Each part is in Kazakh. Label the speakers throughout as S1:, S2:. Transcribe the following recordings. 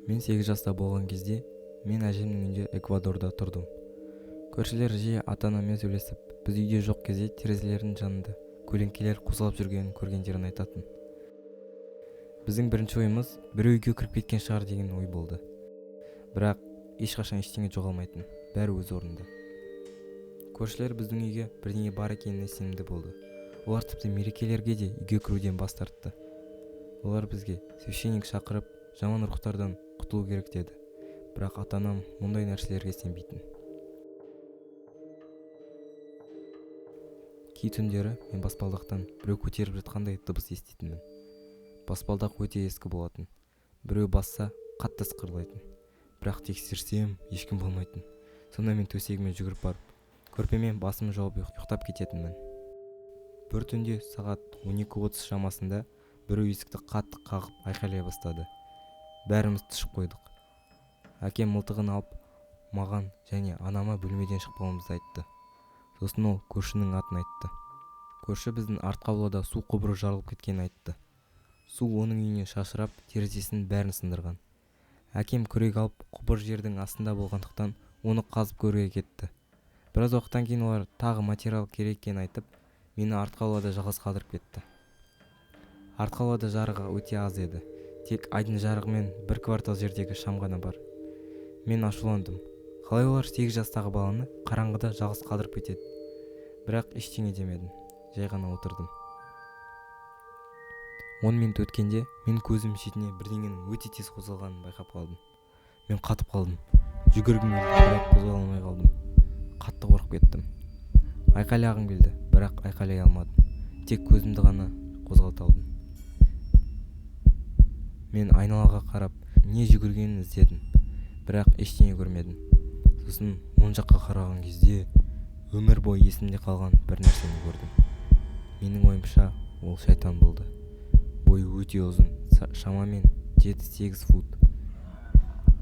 S1: Мен 8 жаста болған кезде мен әжемнің үйінде Эквадорда тұрдым. Көршілер жиі ата-анаммен сөйлесіп, біз үйде жоқ кезде терезелерінің жанында көлеңкелер қозғалып жүргенін көргендерін айтатын. Біздің бірінші ойымыз біреу үйге кіріп кеткен шығар деген ой болды. Бірақ ешқашан ештеңе жоғалмайтын, бәрі өз орнында. Көршілер біздің үйге бірдеңе бар екеніне сенімді болды. Олар тіпті мерекелерге де үйге кіруден бас тартты. Олар бізге священник шақырып, жаман рухтардан құтылу керек деді. Бірақ ата-анам мұндай нәрселерге сенбейтін. Кей түндері мен баспалдақтан біреу көтеріп жатқандай дыбыс еститінмін. Баспалдақ өте ескі болатын. Біреу басса, қатты сықырлайтын. Бірақ тексерсем, ешкім болмайтын. Сонда мен төсегіме жүгіріп барып, көрпемен басым жауып ұйықтап кететінмін. Бір түнде сағат 12:30 шамасында біреу есікті қатты қағып айқайлай бастады. Бәріміз тышып қойдық. Әкем мылтығын алып, маған және анама бөлмеден шықпауымызды айтты. Сосын ол көршінің атын айтты. Көрші біздің артқы аулада су құбыры жарылып кеткенін айтты. Су оның үйіне шашырап, терезесінің бәрін сындырған. Әкем күрек алып, құбыр жердің астында болғандықтан оны қазып көруге кетті. Біраз уақыттан кейін олар тағы материал керек екенін айтып, мені артқы аулада жалғыз қалдырып кетті. Артқы аулада жарығы өте аз еді. Тек айдың жарығымен бір квартал жердегі шам ғана бар. Мен ашуландым. Қалай олар 8 жастағы баланы қараңғыда жалғыз қалдырып кетеді? Бірақ ештеңе демедім. Жай ғана отырдым. 10 минут өткенде мен көзім шетіне бірдеңенің өте тез қозғалғанын байқап қалдым. Мен қатып қалдым. Жүгіргім келді, бірақ қозғала алмай қалдым. Қатты қорқып кеттім. Айқайлағым келді, бірақ айқайлай алмадым. Тек көзімді ғана қозғалта алдым. Мен айналаға қарап, не жүгіргенін іздедім, бірақ ештеңе көрмедім. Сосын оң жаққа қараған кезде өмір бойы есімде қалған бір нәрсені көрдім. Менің ойымша, ол шайтан болды. Бойы өте ұзын, шамамен 7-8 фут.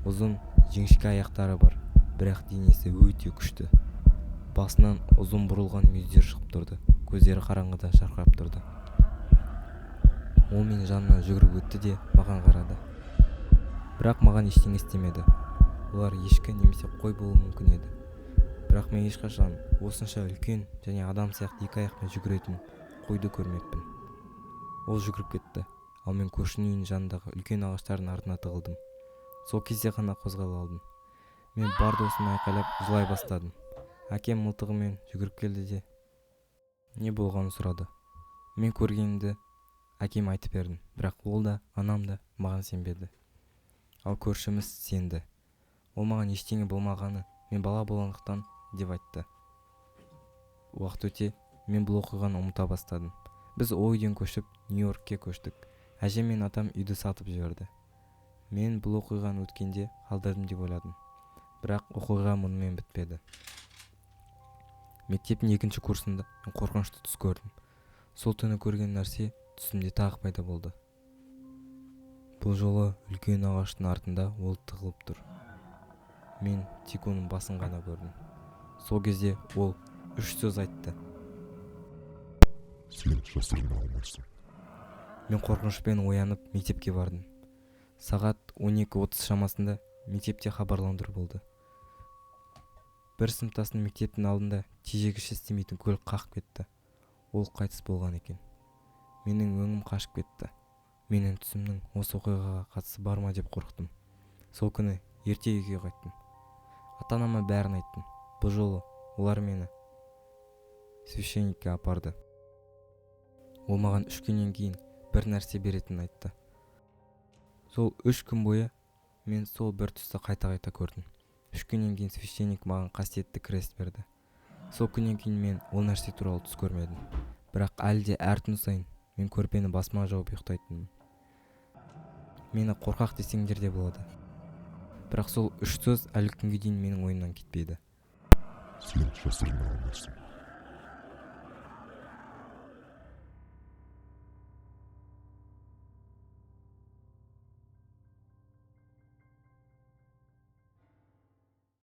S1: Ұзын, жіңішке аяқтары бар, бірақ денесі өте күшті. Басынан ұзын бұрылған мүйіздер шығып тұрды, көздері қараңғыда жарқырап тұрды. Ол менің жанымнан жүгіріп өтті де маған қарады. Бірақ маған ештеңе істемеді. Олар ешкі немесе қой болуы мүмкін еді. Бірақ мен ешқашан осынша үлкен және адам сияқты екі аяқпен жүгіретін қойды көрмеппін. Ол жүгіріп кетті, ал мен көршінің үйінің жанындағы үлкен ағаштардың артына тығылдым. Сол кезде ғана қозғала алдым. Мен бар досыма айқайлап жылай бастадым. Әкем мылтығымен жүгіріп келді де не болғанын сұрады. Мен көргенімді әкеме айтып бердім, бірақ ол да, анам да маған сенбеді. Ал көршіміз сенді. Ол маған ештеңе болмағаны, мен бала болғандықтан деп айтты. Уақыт өте мен бұл оқиғаны ұмыта бастадым. Біз ол үйден көшіп, Нью-Йоркке көштік. Әжем мен атам үйді сатып жіберді. Мен бұл оқиғаны өткенде қалдырдым деп ойладым. Бірақ оқиға мұнымен бітпеді. Мектептің екінші курсында мен қорқынышты түс көрдім. Сол түні көрген нәрсе түсімде тағы пайда болды. Бұл жолы үлкен ағаштың артында ол тығылып тұр. Мен тек оның басын ғана көрдім. Сол кезде ол үш сөз айтты.
S2: Сен жасырына алмайсың.
S1: Мен қорқынышпен оянып мектепке бардым. Сағат 12:30 шамасында мектепте хабарландыру болды. Бір сыныптасым мектептің алдында тежегіші істемейтін көлік қағып кетті. Ол қайтыс болған екен. Менің өңім қашып кетті. Менің түсімнің осы оқиғаға қатысы бар ма деп қорықтым. Сол күні ерте үйге қайттым. Ата-анама бәрін айттым. Бұл жолы олар мені священникке апарды. Ол маған 3 күннен кейін бір нәрсе беретінін айтты. Сол 3 күн бойы мен сол бір түсті қайта-қайта көрдім. 3 күннен кейін священник маған қасиетті крест берді. Сол күннен кейін мен ол нәрсе туралы түс көрмедім. Бірақ әлі де әр түн сайын мен көрпені басыма жауып ұйықтайтынмын. Мені қорқақ десеңдер де болады. Бірақ сол үш сөз әлі күнге дейін менің ойымнан кетпейді.
S2: Сен жасырына алмайсың.